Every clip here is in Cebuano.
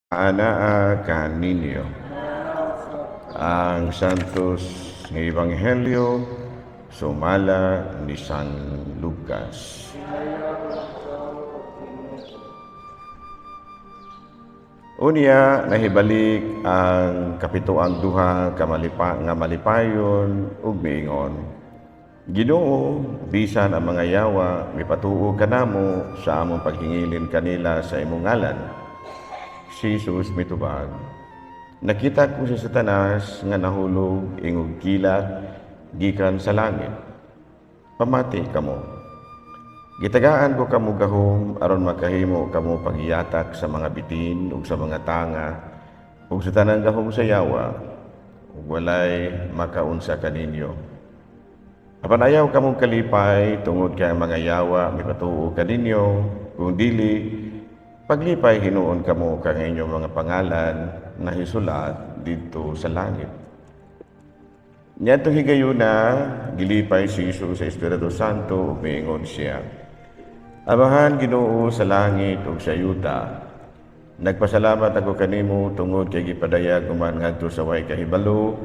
Anaa kaninyo. Ang Santos nga Ebanghelyo sumala ni San Lucas. Unya nahibalik ang kapituang duha ka malipa, nga malipayon ug miingon, "Ginoo, bisan ang mga yawa mipatuo kanamo sa among paghingilin kanila sa imong ngalan." Si Jesus mitubag, "Nakita ko si Satanas nga nahulog ingog kilat gikan sa langit. Pamati kamo. Gitagaan ko kamo gahom aron makahimo kamo pagyatak sa mga bitin ug sa mga tanga ug sa tanang gahom sa yawa, ug walay makaunsa kaninyo. Apan ayaw kamong kalipay tungod kay ang mga yawa mipatuo kaninyo, kung dili paglipay hinuon kamo kang inyong mga pangalan nahisulat didto sa langit." Niadtong higayuna, gilipay si Jesus sa Espiritu Santo ug miingon siya, "Amahan Ginoo sa langit ug sa yuta, nagpasalamat ako kanimo tungod kay gipadayag mo man ngadto sa way kahibalo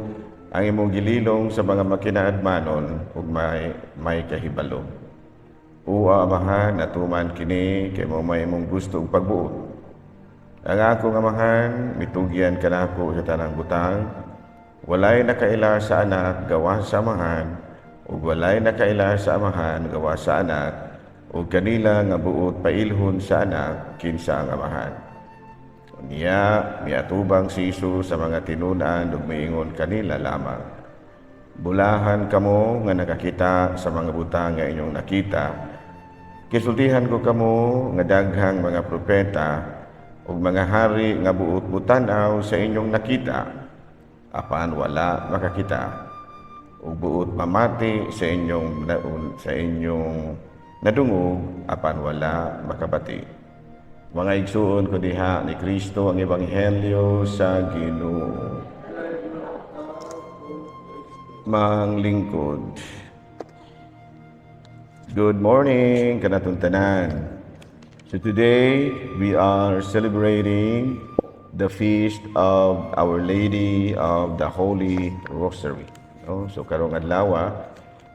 ang imong gililong sa mga makinaadmanon ug may kahibalo. O Amahan, natuman kini kay mao may imong gusto ug pagbuot. Ang akong Amahan mitugyan kanako sa tanang butang. Walay nakaila sa Anak gawas sa Amahan, ug walay nakaila sa Amahan gawas sa Anak, ug kanila nga buot pailhon sa Anak kinsa ang Amahan." Unya miatubang si Jesus sa mga tinun-an ug miingon kanila lamang, "Bulahan kamo nga nakakita sa mga butang nga inyong nakita. Gisultihan ko kamo nga daghang mga propeta ug mga hari nga buot mutan-aw sa inyong nakita, apan wala makakita, ug buot mamati sa inyong nadungog, apan wala makabati." Mga igsuon ko diha ni Kristo, ang ebanghelyo sa Ginoo. Manglingkod. Good morning, kanatong tanan. So today we are celebrating the feast of Our Lady of the Holy Rosary. No? So karong adlaw,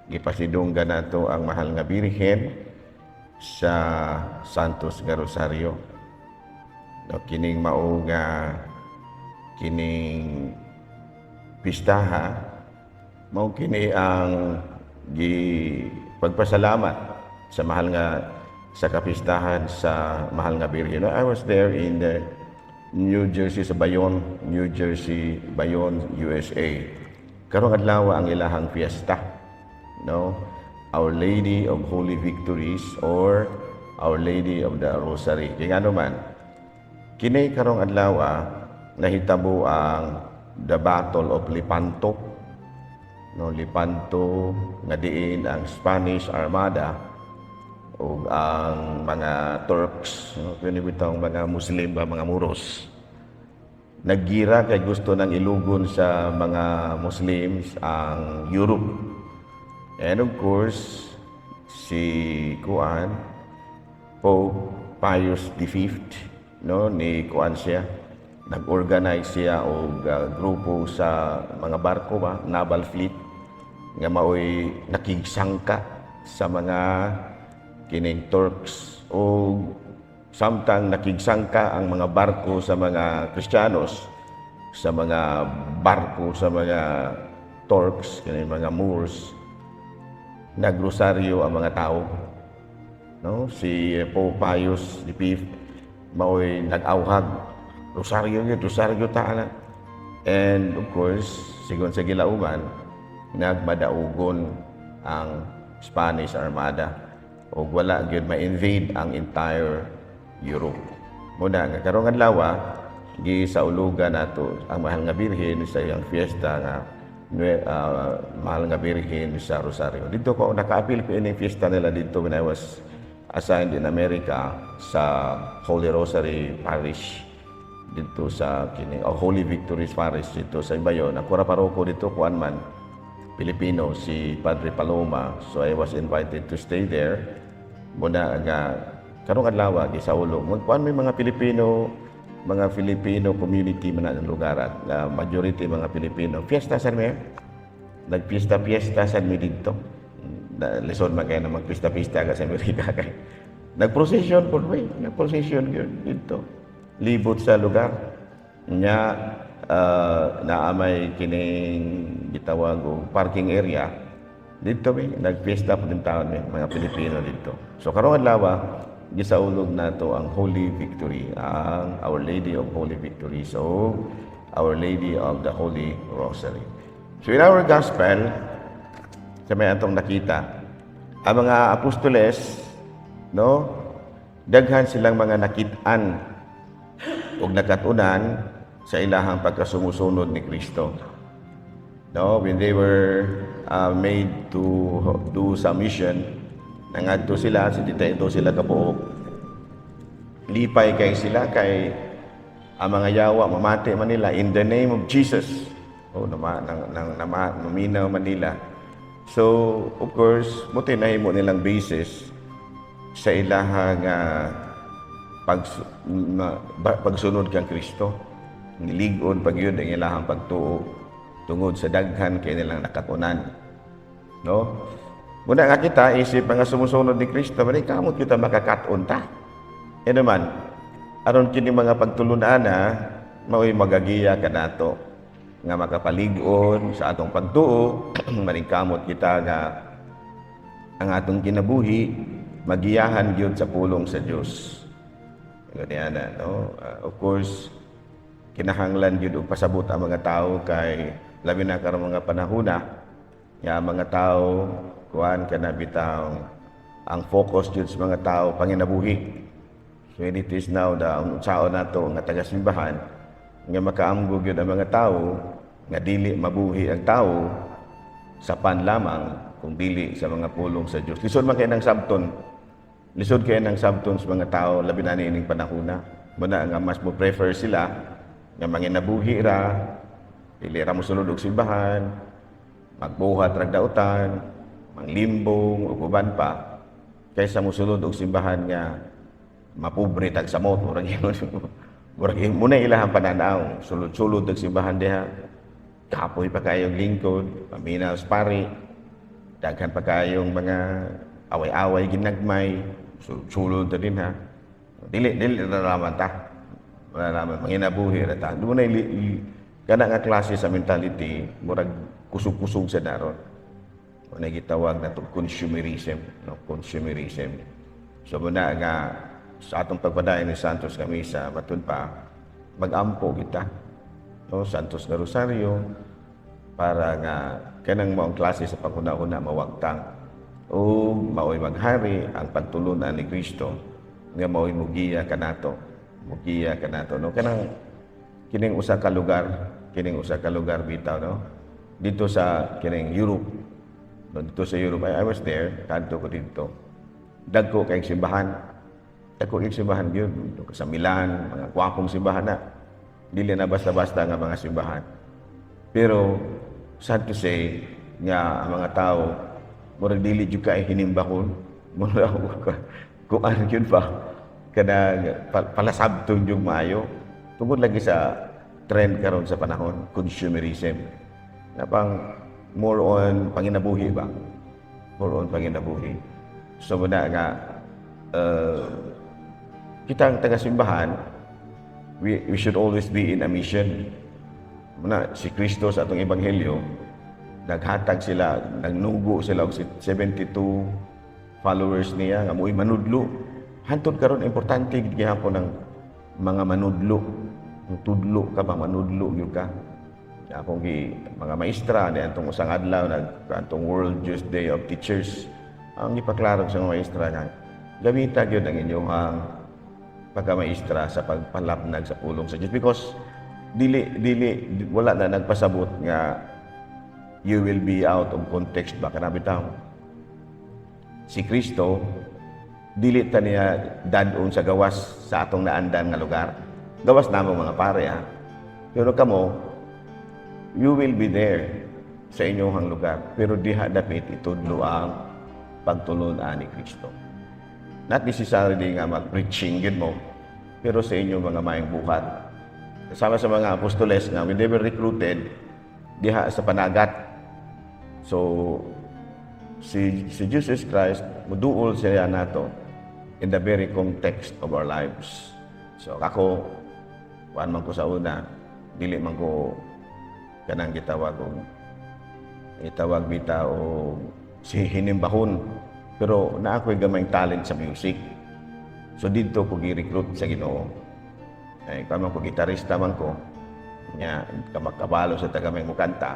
gipasidunggan nato ang mahal nga Birhen sa Santos nga Rosario. No, kining mao nga kining pistaha, mao kini ang gi pagpasalamat sa mahal nga sa kapistahan sa mahal nga Birhen. I was there in the New Jersey, sa Bayonne, New Jersey, Bayonne, USA. Karong adlaw ang ilahang fiesta. No? Our Lady of Holy Victories or Our Lady of the Rosary. Kaya ngano man, kini karong adlaw nahitabo ang the Battle of Lepanto, no? Lepanto nga diin ang Spanish Armada ug ang mga Turks, no, kini bitawng mga Muslim ba, mga Muros, naggira kay gusto nang ilugon sa mga Muslims ang Europe. And of course si kuan, Pope Pius V, no, ni kuan siya, nag-organize siya og grupo sa mga barko ba, naval fleet, nga maoy nakigsangka sa mga kining Turks. O samtang nakigsangka ang mga barko sa mga Kristiyanos sa mga barko sa mga Turks, kining mga Moors, nagrosaryo ang mga tao, no? Si Pope Pius V maoy nag-awhag, "Rosaryo gyud, rosaryo ta na." And of course, sigon sa gilauman, nagmadaugon ang Spanish Armada ug wala gyud ma-invade ang entire Europe. Muna nga karong adlaw gisaulugan nato ang mahal nga Birhen sa iyang fiesta nga mahal nga Birhen sa Rosario. Dito ko nakaapil ko ining fiesta nila dito when I was assigned in America sa Holy Rosary Parish dito sa kining oh, Holy Victories Parish dito sa Bayonne. Ang kura paroko dito kuan man, Pilipino, si Padre Paloma. So I was invited to stay there. Muna nga karong adlaw gisaulog. Magkuan may mga Pilipino Mga Filipino community man ang lugar at majority mga Pilipino. Fiesta sad mi. Nagpiesta-piesta sad mi didto. Na, lisod man kayo na magpista-pista ka sa Amerika kay. Nag-procession po mi, nag-procession gyud didto. Libot sa lugar. Nya naamay kining gitawag og parking area didto mi nagfiesta po din taon mi mga Pilipino didto. So karong adlaw gisaulog nato ang Holy Victory, ang Our Lady of Holy Victory. So Our Lady of the Holy Rosary. So in our gospel, sa may atong nakita, ang mga apostoles, no, daghan silang mga nakit-an ug nakatunan sa ilahang pagkasumusunod ni Kristo. No, when they were made to do some mission, nangadto sila, 72 sila kabuok. Lipay kay sila kay ang mga yawa mamati man nila in the name of Jesus. Oh, nama nang, nang nama maminaw man nila. So, of course, mao to'y nahimo nilang basis sa ilahang pagsunod kang Kristo. Nilig-on pag yun ang ilahang pagtuo tungod sa daghan kay nilang nakatunan. No? Muna nga kita, isip mga sumusunod ni Kristo, mali kamot kita makakaton ta. E naman, aron kini mga pagtulunan na, mao'y magagiya kanato nga makapalig-on sa atong pagtuo, maningkamot kita nga ang atong kinabuhi magiyahan gyud sa pulong sa Dios. Ganyan na, no? Of course, kinahanglan gyud og pasabot ang mga tao kay labi na karong mga panahona nga ang mga tao kuan kana bitaw, ang focus jud sa mga tao panginabuhi. So it is now the unsaon nato nga taga-simbahan nga makaamgo gyud ang mga tao nga dili mabuhi ang tao sa pan lamang kung dili sa mga pulong sa Dios. Lisod man kay nang sabton. Lisod kay nang sabton sa mga tao, labi na niining panahona. Muna nga mas mo prefer sila nga manginabuhi ra, dili ra mosulod og simbahan, magbuhat rag dautan, manglimbong ug uban pa kaysa mosulod og simbahan nga mapobre tag samot, murag ingon. Murag muna ilahang pananaw, sulod-sulod og simbahan diha. Kapoy pa kayong lingkod, paminaw sa pari, daghan pa kayong mga away-away ginagmay, sulod-sulod ta din ha. Dili dili na naman ta. Wala naman manginabuhi ra ta. Doon na kana nga klase sa mentality, murag kusog-kusog sa daron. Mao gitawag na to consumerism, no, consumerism. So muna nga sa atong pagpadayon ni Santos nga misa matud pa magampo kita. No, Santos nga Rosario para nga kanang maong klase sa paghuna-huna mawagtang o mao'y maghari ang pagtulunan ni Kristo nga mao'y mugiya kanato, mugiya kanato, no, kanang kining usa ka lugar, kining usa ka lugar bitaw, no, dito sa kining Europe, no, dito sa Europe. I was there, kadto ko didto. Dagko kay simbahan, dagko kay simbahan gyud. Dito sa Milan, mga gwapong simbahan na, dili na basta-basta nga mga simbahan, pero sad to say nga ang mga tao murag dili jud kay hinimbakon, murag kuan gyud pa kanang palasabton jud maayo tungod lagi sa trend karon sa panahon, consumerism na pang more on panginabuhi ba, more on panginabuhi. So muna nga kita ang taga-simbahan, we should always be in a mission. Muna si Kristo sa atong ebanghelyo, naghatag sila, nagnugo sila og 72 followers niya nga mo'y manudlo. Hantod karon importante gid gihapon ang mga manudlo. Tudlo ka ba, manudlo gyud ka. Akong gi mga maestra ni antong usang adlaw nag antong World Youth Day of Teachers. Ang gipaklaro sa mga maestra nga gamita gyud ang inyong ang pagkamaestra sa pagpalapnag sa pulong sa Dios because dili dili wala na nagpasabot nga you will be out of context ba, kana bitaw. Si Kristo dili ta niya dad-on sa gawas sa atong naandan nga lugar. Gawas namo mga pare ha. Pero kamo, you will be there sa inyong lugar. Pero diha dapit itudlo ang pagtulun-an ni Kristo. Not necessarily nga mag-preaching gyud mo, pero sa inyong mga maayong buhat. Kasama sa mga apostoles nga when they were recruited diha sa panagat. So si Jesus Christ muduol siya nato in the very context of our lives. So ako, kuan man ko sa una, dili man ko kanang gitawag og itawag bita o si hinimbahon. Pero naa ko'y gamayng talent sa music. So didto ko gi-recruit sa Ginoo. Ay, kuan man ko, gitarista man ko. Nya kamakabalo sa tagamay mo kanta.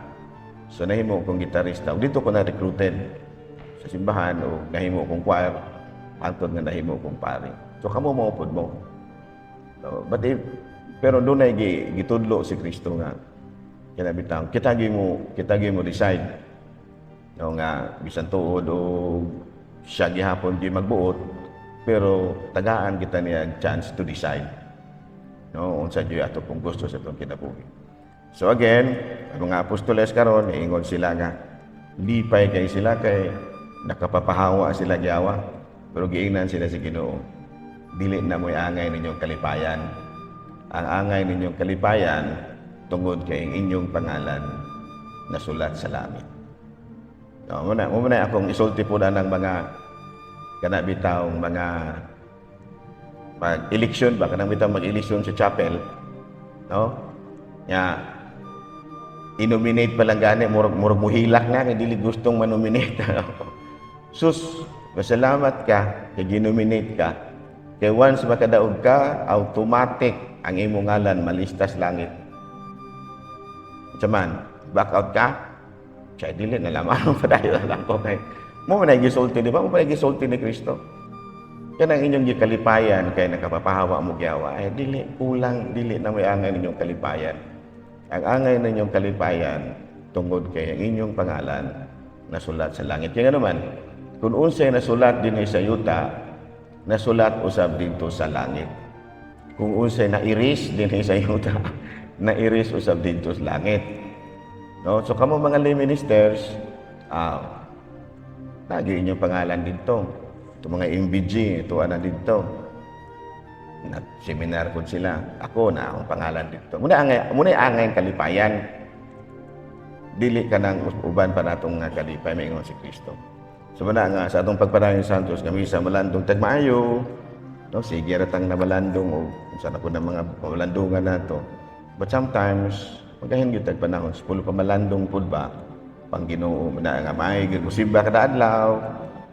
So nahimo kong gitarista. Didto ko na recruited sa simbahan o nahimo kong choir hangtod nga nahimo kong pari. So kamo mao pod mo. So, but if, pero dunay gitudlo si Kristo nga kinabitang kita gyud mo decide, no, nga bisan tuod o siya gihapon di magbuot, pero tagaan kita niya chance to decide, no, unsa gyud ato kung gusto sa atong kinabuhi. So again, ang mga apostoles karon, ingon sila nga lipay kay sila kay nakapapahawa sila giyawa, pero giingnan sila sa Ginoo, "Dili na mo'y angay ninyong kalipayan. Ang angay ninyong kalipayan tungod kay ang inyong pangalan nasulat sa langit." No, muna akong isulti po na ng mga kana bitawng mga mag-election ba, kanang bitaw mag-election sa chapel, no? Nya i-nominate pa lang gani, murag muhilak na kay dili gustong manominate. Sus, masalamat ka kay ginominate ka. Kay once makadaog ka, automatic ang imong ngalan malista sa langit. Unsa man, back out ka, siya dili na lamang, padayon lang ko kay mao man ay gisulti, di ba? Mao man ay gisulti ni Kristo. Kanang inyong gikalipayan kay nakapapahawa mo giyawa, ay dili kulang, dili na may angay ninyong kalipayan. Ang angay ninyong kalipayan tungod kay ang inyong pangalan nasulat sa langit. Kaya nga naman, kung unsay nasulat dinhi sa yuta, nasulat usab didto sa langit. Kung unsay na-erase dinhi sa yuta, na-erase usab didto sa langit. No? So kamo mga lay ministers, lagi inyong pangalan didto. Ito mga MBG, ito ana didto. Nag-seminar ko sila. Ako na akong pangalan didto. Muna angay ang kalipayan. Dili ka nang uban pa natong nga kalipay, maingon si Kristo. So muna nga sa atong pagpadayon sa Santos nga misa, malandong tag maayo. No, sige ra tang namalandong o unsa na po ng mga pamalandungan nato. But sometimes magahin gyud tag panahon, 10 pamalandong pud ba pang Ginoo na nga may musimba kada adlaw,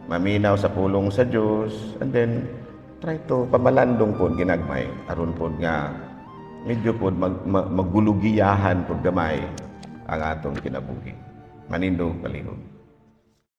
maminaw sa pulong sa Dios, and then try to pamalandong pod ginagmay aron pod nga medyo pod magulugiyahan pod gamay ang atong kinabuhi. Manindog palihog.